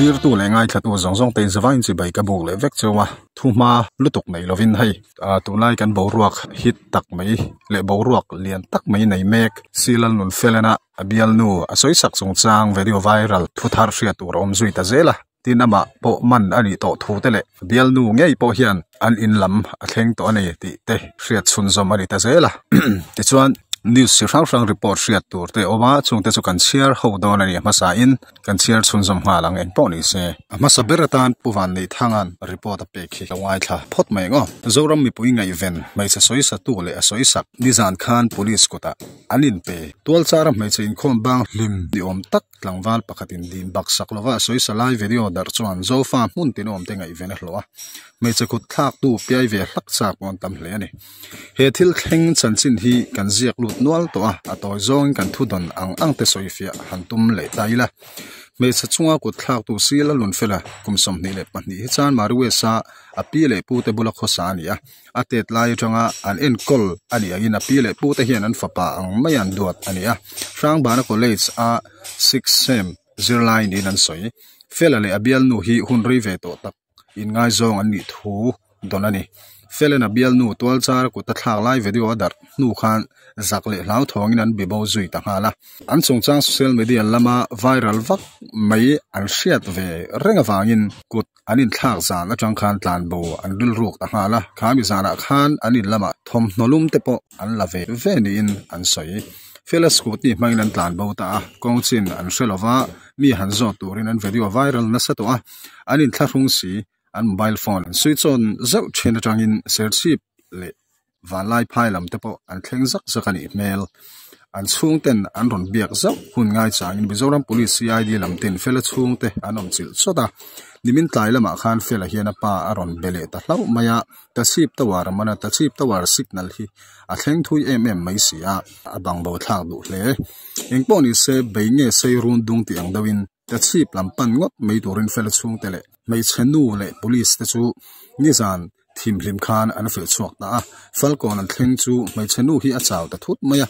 Thlirtu leh ngaithlatu zawng zawng te in zavaiin chibai ka buk leh vek cheu a, thuhma lutuk nei lovin hei ah tunlai kan boruak hit tak mai leh boruak lian tak mai nei mek Silal Nunfelena a bialnu a sawi sak chungchang video viral thu thar hriat tur a awm zui ta zel a. Tin amah pawh man a nih tawh thu te leh bialnu ngei pawh hian an in lam a thleng tawh a ni tih te hriat chhunzawm a ni ta zel a. Tichuan news chi hrang hrang report hriat tur te a awm a, chungte chu kan chhiar ho dawn a ni a hmasa in kan chhiar chhunzawm nghal ang eng pawh ni se. A hmasa ber atan Pu Vanneihthang'an report a pek hi lo ngaithla phawt mai ang aw. Zoram mipui ngaihven hmeichhe sawisatu leh a sawisak nizan khan police kutah an inpe. Tualchara hmeichhe inkhawm bang hlim ni awm tak Tlangval pakhatin dim bak sak lova a sawisa lai video darh chuan Zofa hmun tin awmte ngaihven a hlawh a, hmeichhe kut thlaktu piai ve hlak chak pawh an tam hle a ni. He thil thleng chanchin hi kan ziak lut nual tawh a, a tawi zawngin kan thu dawn ang ang te sawifiah han tum leh ta ila. Hmeichhe chunga kut thlaktu Sila Lunfela kum 22 hi chuan Mariwesa a pi leh pute bula khawsa a ni a. A tet lai atanga an enkawl a nih angin a pi leh pu te hian an fapa ang mai an duat a ni a. Hrangbana College a sixth sem zirlai niin an sawi. Fela leh a bialnu hi hun rei ve tawh tak inngaizawng an nih thu dawn a ni. Fela'n a bialnu tualchar kut a thlak lai video a darh hnu khan zak leh hlauthawngin an bibo zui ta nghal a. An chungchang social media lama viral vak mai an hriat ve reng avangin kut An inthlak zan atang khan tlanbo an rilruk ta nghal a, khami zanah khan an in lamah thawmhnaw lum te pawh an la ve ve niin an sawi. Fela scooty hmangin an tlanbo ta a, kawng chin an hre lova, mi han zawt turin an video viral nasa tawh a, an inthlahrung si, an mobile phone an switch on zeuh thin atangin serchhip leh Vanlai phai lam te pawh an thleng zak zak a nih hmel. An chhungten an rawn biak zauh hun ngai changin Mizoram Police CID lam ten Fela chhungte an awm chilh chawt a. Nimin tlai lamah khan Fela hian a pa a rawn be leh ta hlauh mai a, Tachhip Tower a man a, Tachhip Tower signal hi a thleng thui em em mai si a, a bangbo thlak duh hle. Engpawh ni se bei nge sei run dung tih ang deuhin Tachhip lam pan ngawt mai turin Fela chhungte leh hmeichhe nu leh Police te chu nizan Thimhlim khan an feh chhuak ta a, Falkawn an thleng chu hmeichhe nu hi a chau ta thut mai a,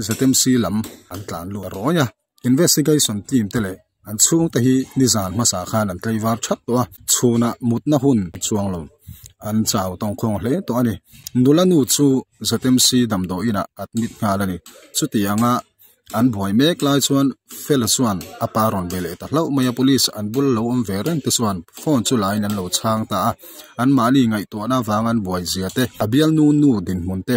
ZMC lam an tlan luh a rawi a, investigation team te leh an chhungte hi nizan hmasa khan an tlaivar thap tawh a, chhunah mutna hun chuang lo an chau tawngkhawng hle tawh a ni. Nula nu chu ZMC damdawi inah admit nghal a ni. Chutianga An buai mek lai chuan Fela chuan a pa rawn ve leh ta hlauh mai a, police an bul lo awm ve reng te chuan phone chu laiin an lo chhang ta a, anmahni ngaihtuahna avanga an buai zia te, a bialnu nu dinhmun te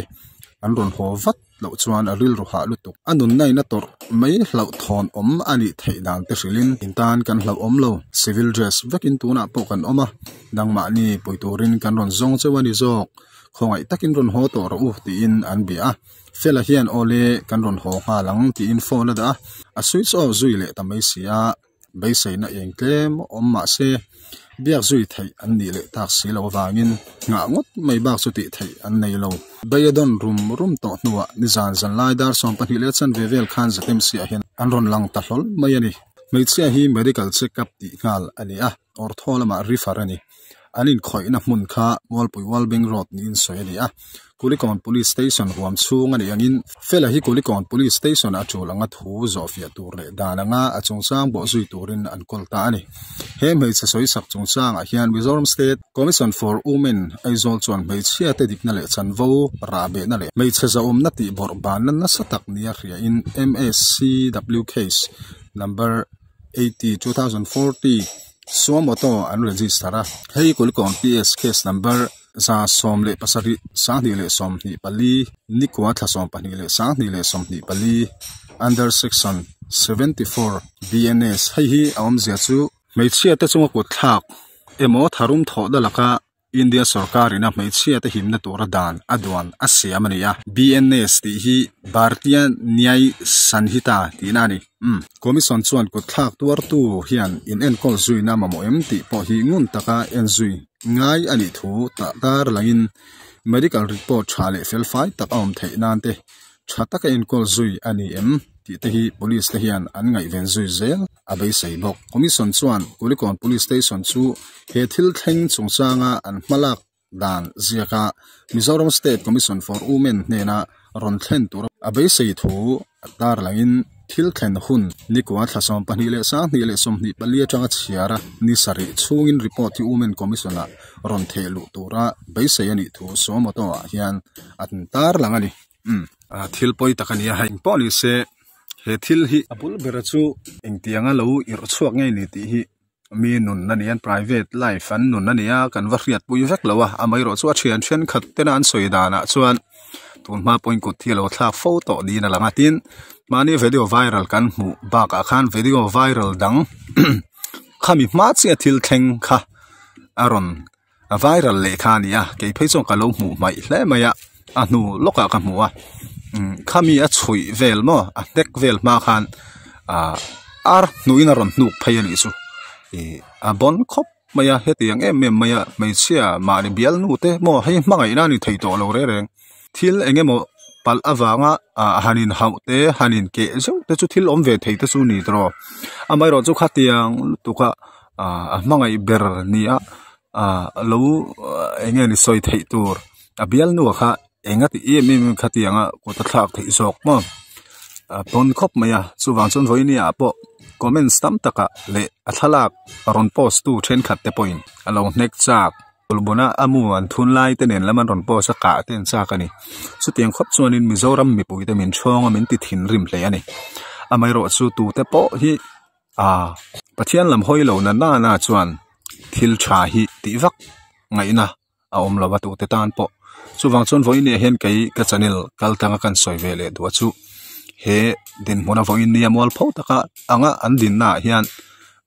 an rawn haw vat loh chuan a rilru hah lutuk. A nunna in a tawrh mai hlauhthawn awm a nih theih dan te hrilhin in tan kan hlauhawm lo, civil dress vekin tunah pawh kan awm a, nangmahni pui turin kan rawn zawng cheu a ni zawk, khawngaih takin rawn haw tawh rawh u tiin an bia a. Fela hian awle kan rawn haw nghal ang tiin phone a dah a, a switch off zui leh ta mai si a, beiseina eng tlem awm mah se biak zui theih an nih leh tak si loh avangin nghah ngawt mai bak chu tih theih an nei lo. Beiadawn rum rum tawh hnuah nizan zan lai dar 12 leh chanve vel khan Zatemsiah hian an rawn lang ta hlawl mai a ni. Hmeichhia hi medical check up tih nghal a ni a, Ortho lamah refer a ni. An inkhawihna hmun kha Mualpui Walbeng Road niin sawi a ni a, Kulikawn Police Station huam chhung a nih angin Fela hi Kulikawn Police Station a tul anga thu zawhfiah tur leh dan anga a chungchang bawh zui turin an kawl ta a ni. He hmeichhe sawisak chungchangah hian Mizoram State Commission for Women Aizawl chuan hmeichhia te dikna leh chanvo rahbehna leh hmeichhe zahawmna tih bawrh banna nasa tak nia hriain MSCW Case Number 80, 2040 Suam Auto an register a, hei Kulikawn PS case number 170 2024 nikua thla 12 2024 under section 74 BNS hei hi a awmzia chu hmeichhia te chunga kut thlak emaw tharum thawh na laka India sorkar ina hmeichhia te himna tura dan a duan a siam a ni a, BNS tih hi Bhartiya Nyay Sanhita tihna a ni. Umm. Commission chuan kut thlak tuartu hian in enkawl zuina mamawh em tih pawh hi ngun taka en zui ngai a nih thu tah dar langin medical report tha leh felfai tak a awm theih nan te tha taka enkawl zui a ni em tih te hi police te hian an ngaihven zui zel a beisei bawk. Commission chuan Kulikawn Police Station chu he thil thleng chungchanga an hmalak dan ziaka Mizoram State Commission for Women hnena rawn thlen tur a beisei thu a tarlangin. Thil thlen hun nikua thla 22 leh 2024 atanga chhiar a ni sarih chhungin report hi Women Commission ah rawn theh luh tura beisei a nih thu suo moto ah hian an tarlang a ni. Umm thil pawi tak a ni a, hei engpawh ni se he thil hi a bul bera chu engtianga lo irh chhuak ngei ni tih hi mi nun a ni a private life an nun a ni a kan va hriatpui vek lo a amaherawh chu a thian thenkhat tena an sawi danah chuan tun hma pawhin kut hi a lo thlak fo tawh niin a lang a tin mahni video viral kan hmuh bakah khan video viral dang khami hma chiah thil thleng kha a rawn a viral leh kha a ni a kei phei chuan ka lo hmuh hmaih hle mai a a hnu lawkah ka hmu a umm khami a chhuih vel maw a hnek vel hma khan ahh ar hnuhin a rawn hnuk phei a nih chu ih a bawn khawp mai a hetiang em em mai a hmeichhia mahni bialnu te maw hei hmangaihna a ni thei tawh lo reng reng thil eng emaw palh avanga ah han inhauh te han inkeh zeuh te chu thil awm ve thei te chu ni tawh amaherawh chu khatiang lutuk a ah a hmangaih ber ni a ah lo eng nge ni sawi theih tur a bialnu ah kha eng a ti em em khatiang a kut a thlak theih zawk maw a pawn khawp mai a chuvang chuan vawiin ah pawh comments tam takah leh a thlalak rawn post tu thenkhat te pawhin a lo hnek chak. Bawlhbawna a mu an thun lai te nen lam an rawn post a kah te an chak a ni. Chutiang khawp chuanin Mizoram mipuite min chhawng a min ti thinrim hle a ni. Amaherawhchu tute pawh hi aaa Pathian lam hawi lo na nana chuan thil tha hi tih vak ngaihna a awm lo a tute tan pawh. Chuvang chuan vawiin ah hian kei ka channel kal tanga kan sawi ve leh duh a chu he dinhmuna vawiin nia mualpho taka anga an dinna ah hian.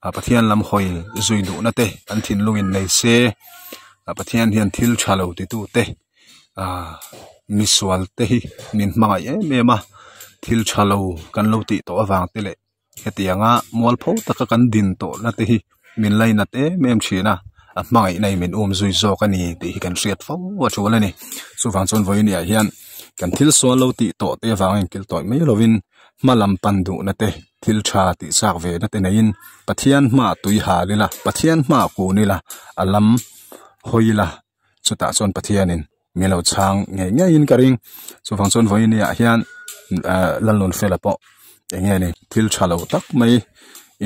a Pathian lam hawi zui duhna te an thinlung in nei se a Pathian hian thil tha lo ti tu te ah misual te hi min hmangaih em em a thil tha lo kan lo tih tawh avang te leh hetianga mualpho taka kan din tawh na te hi min lainat em em thin a a hmangaihna in min um zui zawk a ni tih hi kan hriat fo a tul a ni chuvang chuan vawiin ah hian kan thil sual lo tih tawh te avangin kil tawih mai lovin hma lam pan duhna te thil tha tih chak ve na te neiin Pathian hmaah tui hal ila Pathian hmaah kun ila a lam hawi ila chutah chuan Pathianin min lo chhang ngei ngeiin ka ring chuvang chuan vawiin ah hian ah Lalnunfela pawh eng nge ni thil tha lo tak mai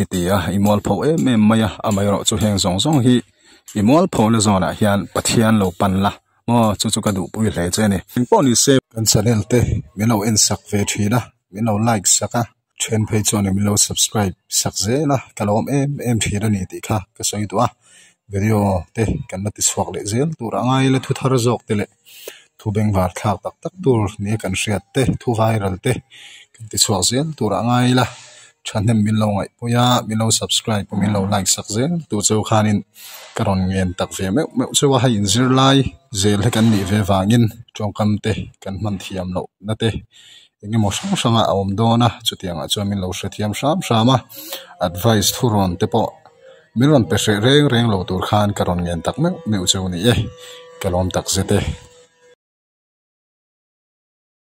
i ti a i mualpho em em mai a amaherawh chu heng zawng zawng hi i mualpho na zawnah hian Pathian lo pan la. Maw chu chu ka duhpui hle che a ni. Engpawh ni se. Kan channel te min lo en sak ve thin a, min lo like sak a, then phei chuan min lo subscribe sak zel a, ka lawm em em thin a ni tih kha ka sawi duh a, video te kan la ti chhuak leh zel tur a ngai la thu thar zawk te leh thu bengvar thlak tak tak tur nia kan hriat te thu viral te kan ti chhuak zel tur a ngai la thahnem min lo ngaihpui a, min lo subscribe a min lo like sak zel tur chu khanin. Ka rawn ngen tak ve meuh meuh chu a, hei inzir lai zel hi kan nih ve vangin tawngkam te kan hman thiam loh na te eng emaw hrang hrang a awm dawn a, chutiang ah chuan min lo hrethiam hram hram a, advice thu rawn te pawh min rawn pe hreh reng reng lo tur khan ka rawn ngen tak meuh meuh chu a ni e, ka lawm tak zet e.